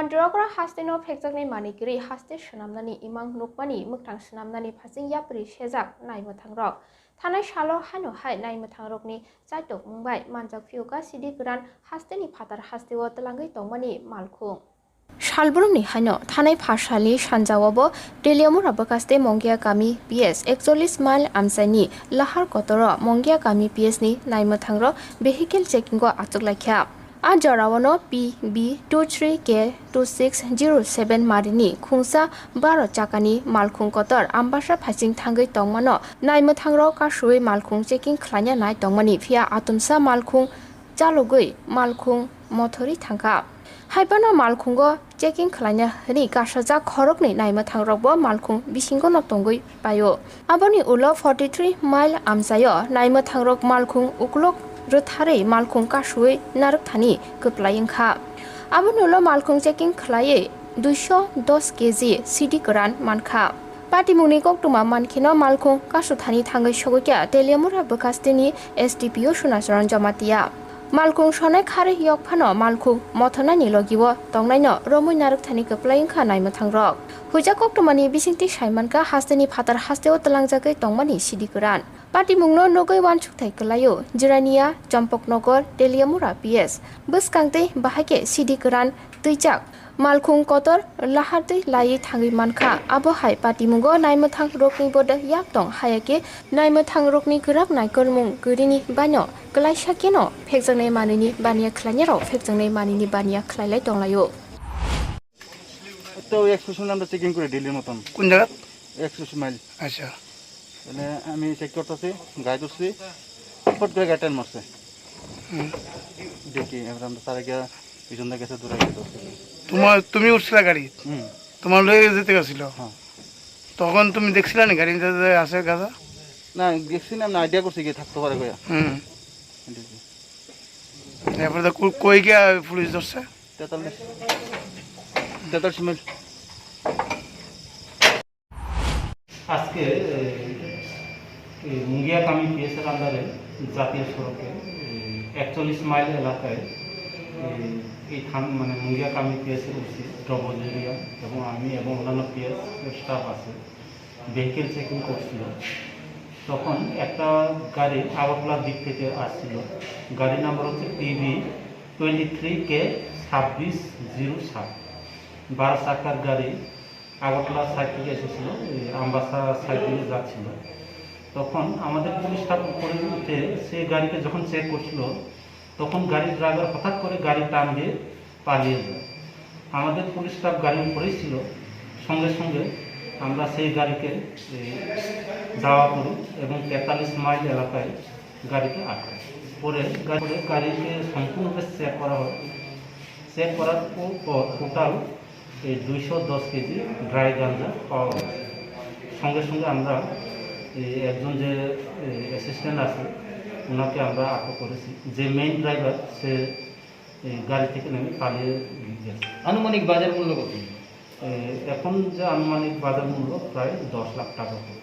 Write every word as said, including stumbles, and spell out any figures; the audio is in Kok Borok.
Androgra hasteno phekjaknai manwi kwrwi haste swnamnani imang nukmani mwktang swnamnani phasing yapri sejak naimwthangrok. Thanai salo haino hai naimwthangrokni chaitokmung bai manjak phiyuka sidi kwran hasteni phatar hasteo twlangwi tongmani malkhung. Salbrumni haino thanai pha salni sanjaobo Teliamura bwkhaste Mongia kami P S ekchollis mile amchaini Lahar kotoro Mongia kami P S ni naimwthangrok vehicle checking o achuklaikha. A joraono P B two three K two six zero seven marini khungsa baro chakani malkhung kotor Ambasa phasing thangwi tongmano naimwthangrok kasui malkhung checking khlaina nai tongmani, phiya atumsa malkhung chalogwi malkhung mothori thangkha. Haibano malkhungo checking khlaina hwnwi kasajak khoroknwi naimwthangrokbo malkhung bisingono tongwi paio. Aboni ulo forty three mile amchaio naimwthangrok malkhung uklok rwtharwi malkhung kasui narwkthani kwplai wngkha. Aboni ulo malkhung checking khlaiwi duiso dos K G sidi kwran mankha. Patimungni koktwma mankheno malkhung kasuthani thangwi sogwikha Teliamura bwkhasteni S D P O Sunacharan Jamatia. Malkhung sonai kharwi yok phano malkhung mothornani logio tongnaino romwi narwkthani kwplai wngkha naimwthangrok. Huijak koktwmani bisingtwi saimankha hasteni phatar hasteo twlangjagwi tongmani sidi kwran. Patimungno nugwi uansukthai kwlaio Jirania, Chompoknogor, Teliamura P S. Bwskangtwi bahaikhe sidi kwran twijak. Malkhung kotor lahartwi laiwi thangwi mankha. Abo hai patimungo naimwthang rokni boda yak tong, hayakhe naimwthang rokni kwrak naikolmung kwrwini baino kwlaisa kheno phekjaknai manwini baniya khlainarok phekjaknai manwini baniya khlailai tonglaio. তো একশো আমরা চেকিং করে ডেইলির মতন। কোন জায়গা? একশো মাইল। আচ্ছা। মানে আমি চেক করতেছি, গাড়ি ধরছি, ফট করে গাড়ি টান মারছে। হুম। দেখি, এবার আমরা তারা গিয়া পিছন দিয়ে গেছে, দূরে গেছে। তোমার, তুমি উঠছিলা গাড়ি? হুম। তোমার লয়ে যেতে গেছিল? হ্যাঁ। তখন তুমি দেখছিলা না গাড়িতে যে আছে গাঁজা? না, দেখছি না, আমি আইডিয়া করছি কি থাকতে পারে কইয়া। হুম। এটাই কি। এরপরে তো কো-, কই গিয়া পুলিশ ধরছে? তেতাল্লিশ, তেতাল্লিশ মাইল। আজকে, এ, এই মুঙ্গিয়াকামি পিএস এর আন্ডারে জাতীয় সড়কে, এ, একচল্লিশ মাইল এলাকায়, এ, এই থান-, মানে মুঙ্গিয়াকামি পিএস এর ওসি ডবল জুরিয়া এবং আমি এবং অন্যান্য পিএস স্টাফ আছে, ভেহিকেল চেকিং করছিল। তখন একটা গাড়ি আগরতলার দিক থেকে আসছিল, গাড়ি নাম্বার হচ্ছে পি বি টোয়েন্টি থ্রি কে ছাব্বিশ জিরো সাত, বারো চাকার গাড়ি। আগরতলা সাইড থেকে এসেছিল, এই আমবাসা সাইড দিয়ে যাচ্ছিল। তখন আমাদের পুলিশ স্টাফ উপরে উঠে সেই গাড়িকে যখন চেক করছিল, তখন গাড়ির ড্রাইভার হঠাৎ করে গাড়ি টান দিয়ে পালিয়ে যায়। আমাদের পুলিশ স্টাফ গাড়ির উপরেই ছিল, সঙ্গে সঙ্গে আমরা সেই গাড়িকে, এই, দাওয়া করি এবং তেতাল্লিশ মাইল এলাকায় গাড়িকে আটকাই। পরে গাড়ি, গাড়িকে সম্পূর্ণরূপে চেক করা হয়। চেক করার পর টোটাল এই দুইশো দশ কেজি ড্রাই গাঞ্জা পাওয়া গেছে। সঙ্গে সঙ্গে আমরা এই একজন যে, এ, অ্যাসিস্ট্যান্ট আছে, ওনাকে আমরা আটক করেছি। যে মেইন ড্রাইভার, সে এই গাড়ি থেকে নেমে পালিয়ে গেছে। আনুমানিক বাজার মূল্য কত? এ, এখন যে আনুমানিক বাজার মূল্য প্রায় দশ লাখ টাকা হবে।